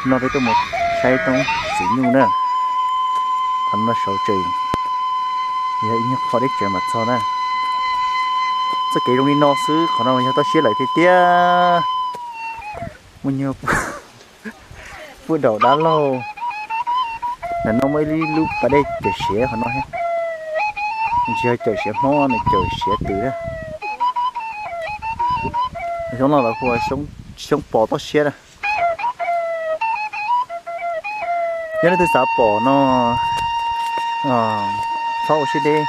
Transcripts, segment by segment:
No peb tuaj mus saib roob txiv nyuj na. Qhov no saud tseem yog ib nyuag qho deb tsawv mam txog na. Txoj kev zoo li no xwb, qhov no yog toj siab lawm tiag tiag. Muaj nyuag puag daum dab laug. Ntawm no muaj ib lub pas dej cawm siav qhov no thiab. Tsis yog cawm siav Hmoob, nws cawm siav twm na. Xyoob no lawv hu ua xyoob pos toj siab na. Yog leej twg xav pom no, txhob ua siab deb,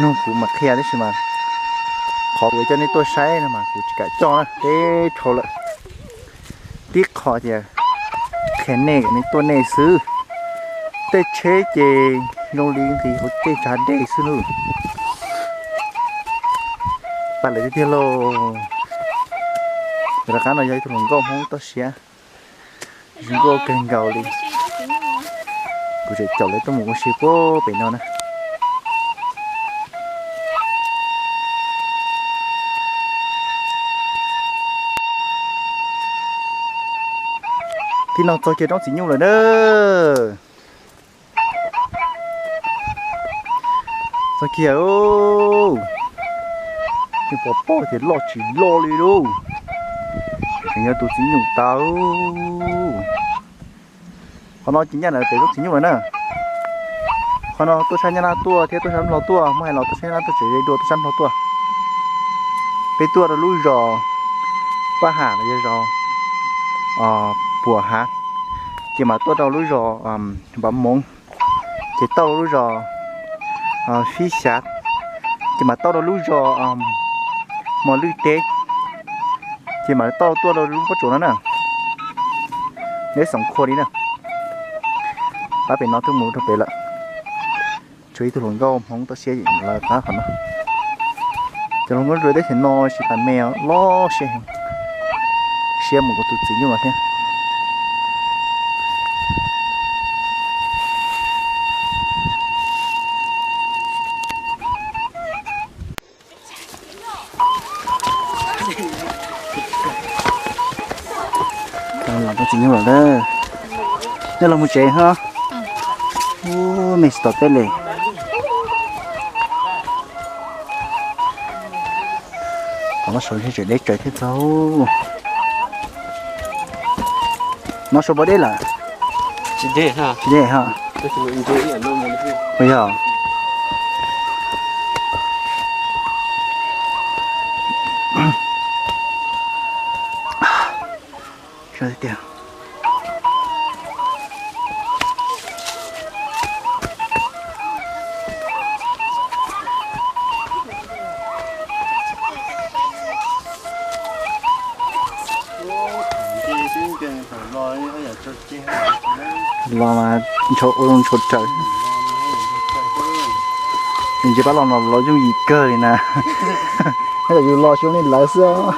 nug kuv mam qhia, tab sis mas qhov kuv yuav coj nej tuaj saib no mas kuv tsis kam coj na, teb dhau lawm. Tib qho tias qhia nej kom nej tuaj nej xwb. Tej tsheb ces zoo li nqis hauv tej tsav dej xwb lauj. Pab lawv tiag tiag lauj. Rov qab no yog ib tug hluas nkauj Hmoob toj siab, zoo nkauj kawg nkaus li. Kuv tseem caum lawv tuaj mus ua si puag pem no na. Tib no txog kiag roob txiv nyuj lawm na. Txog kiag, yeej pom paub tias loj tsis loj li lauj. Tseem yog tus txiv nyuj tas. Qhov no ces ncaj ntawm pem roob txiv nyuj lawm na. Qhov no tuaj sab Nyab Laj tuaj thiab tuaj sab Nplog tuaj, muab hais los tuaj sab Nyab Laj tuaj tseem dua tuaj sab Nplog tuaj. Peb tuaj rau lub zos Paj Ham los yog zos Puam Hav, ces mam tuaj rau lub zos Npav Moov, ces tau lub zos Fib Xyav, ces mam tau rau lub zos Mos Lwj Teb, ces mam tau tuaj rau lub pob tsuas no na. Neb xoom khua li na. Pab pem no twb mus rau pem lawm. Tshuav ib tug hluas nkauj Hmoob toj siab lawv qab qhov no. Cov hluas nkauj rau teb chaws no tsis tas me, loj siab heev, siab mus kuv tus txiv nyuj no thiab. Los rau txiv nyuj lawm. Nej los mus tsev ho. Ub, me tsis tau teb li. Qhov no saud ntshe tseem deb tsawv thiab tau. No saud puas deb lawm? Tsis deb ha. Tsis deb ha. Puas yog? Tiag. Los mas ntshau ua zoo ntshau raws. Tsis ntsia pab los no los yooj yim kawg li na. Yus los zoo li lawv xwb.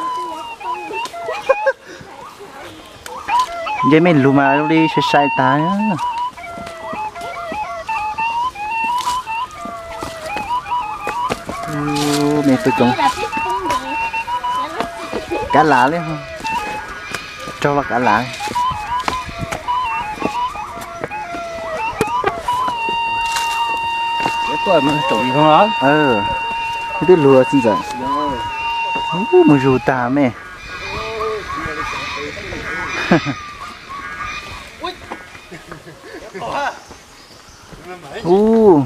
Ntsej mej lug mas zoo li sai sai tas. Me tuaj coob. Kav lam li, raug los kav lam. Twb luag txiv ntxawm. Mus zug tag me. Ub,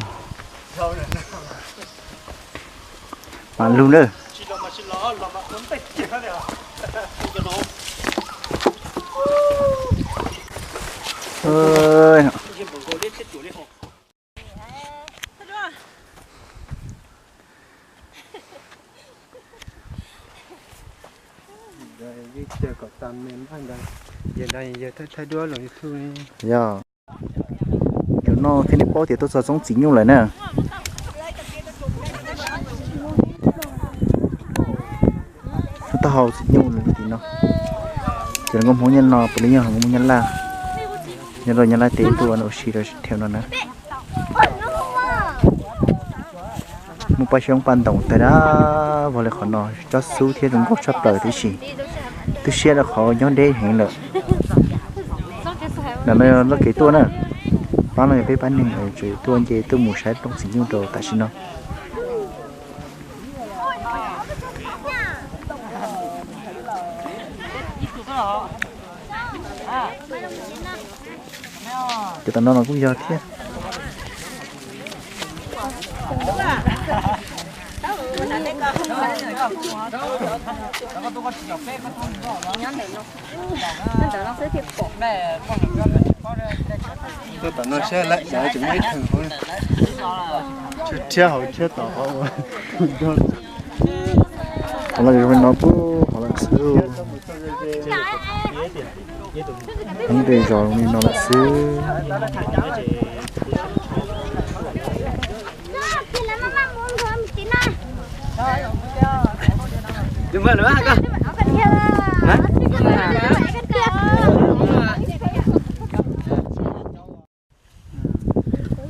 mas lug na. Yog, zaum no thiaj li paub tias tuaj txog tsob txiv nyuj lawm na. Tuaj taub hau txiv nyuj lawm tim no. Ces nkauj Hmoob nyob no puav leej yog nkauj Hmoob Nyab Laj, nyob rau Nyab Laj teb tuaj ua si rau dhau no na. Muaj paj xyoob paj ntoos tag dab vog li qhov no, tsob xub thiab zoo nkauj tshaj plaws tib si. Twb siab rau qhov nyob deb heev lawm. Ntawm no yog lub kev tuaj na, pab no yog peb pab neeg tseem tuaj nce tuaj mus saib roob txiv nyuj rau tam sim no. Cov tom no los kuj yog thiab. Tuaj tom no saib lawm, cas tseem muaj ib theem hauv, tshiab hauv tshiab tom hauv. Qhov no zoo li no puag hauv lawm xwb. Hmoob tej zos zoo li no lawm xwb.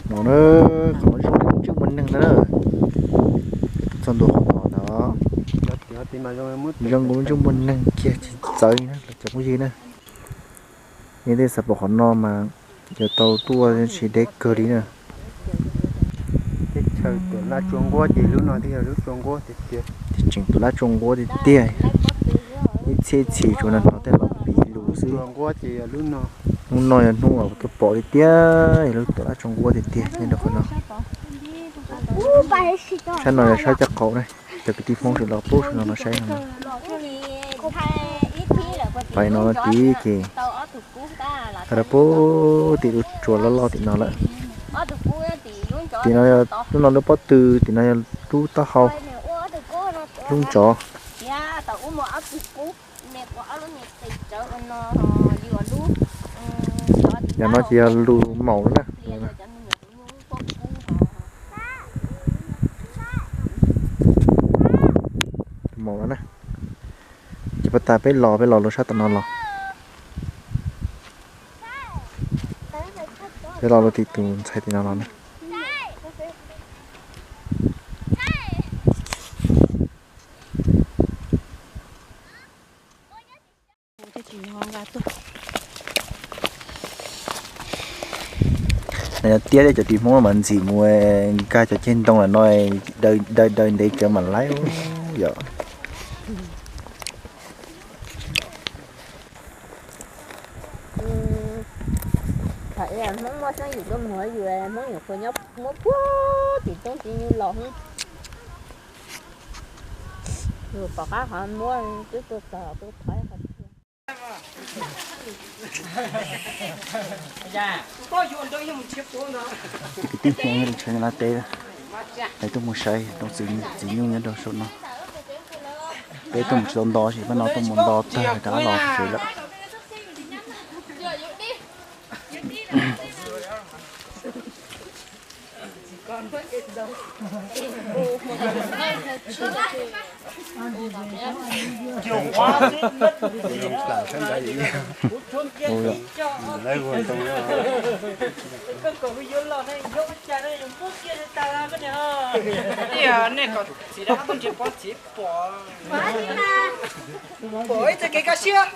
No na, qhov no zoo li lub ntsej muag neeg na. Txog ntua qhov no ntag. Zoo nkaus lub ntsej muag neeg kiag tsis txawv li na cov phooj ywg na. Nej tej xav pom qhov no mas yuav tau tuaj tsis deb kawg li na. Teb chaws Tuam Laj Tsua Nquab ces lub no thiaj yog lub tsua nquab tiag tiag. Tseem Tuam Laj Tsua Nquab tiag tiag. Ib txhia ib txhia tsuas nrog tej laus piv lus xwb. Hnub no yog hnub uas tuaj pom tiag tiag, yog lub Tuam Laj Tsua Nquab tiag tiag nyob rau qhov no. Sab no yog sab caj qaum na, cov kwv tij Hmoob sawv daws pub sawv daws los saib no. Pais no tid ces rau puag tim lub tsua loj loj tim no lawm. Tim no, lub no lub pob tw, tim no yog lub taub hau, lub ntsov. Yam no ces yog lus maum na. Maum no na. Ces pab tas peb los, peb los lub sab tom no los. Peb los lub tim tus ntxhais tim no los na. No yog tiab thiab, cov tib Hmoob mas ntxim mus nkag cov ceg ntoo lawm no, daws daws ntev kawg mam laib yom. Thaum ub Hmoob muaj xeeb yim tuaj mus, yus Hmoob nyuam qhuav nyob muab puag tim roob txiv nyuj los. Yus pom qab qhov muab twb tuaj txog twb thov qhov tiag. Kwv tij Hmoob nyob rau tsheb nyob lab teb, peb tuaj mus saib roob txiv nyuj nyob rau saum no. Peb tuaj mus tsis tau nto, ces pab no tuaj mus nto tag rov qab los tsev lawm. Nej kom txiv rov qab tuaj nrhiav pov txiv pom. Pom ib txoj kev kaj siab.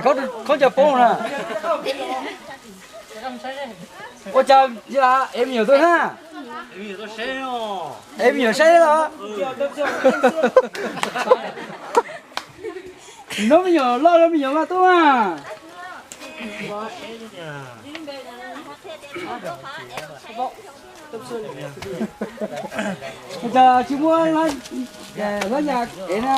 Khaub ncaws poob na. Ua cas es me nyuam tuaj na? Es me nyuam saib los? Hnub me nyuam loj los me nyuam mas tuaj mas. Ua cas tsis muab hlob yas ev na?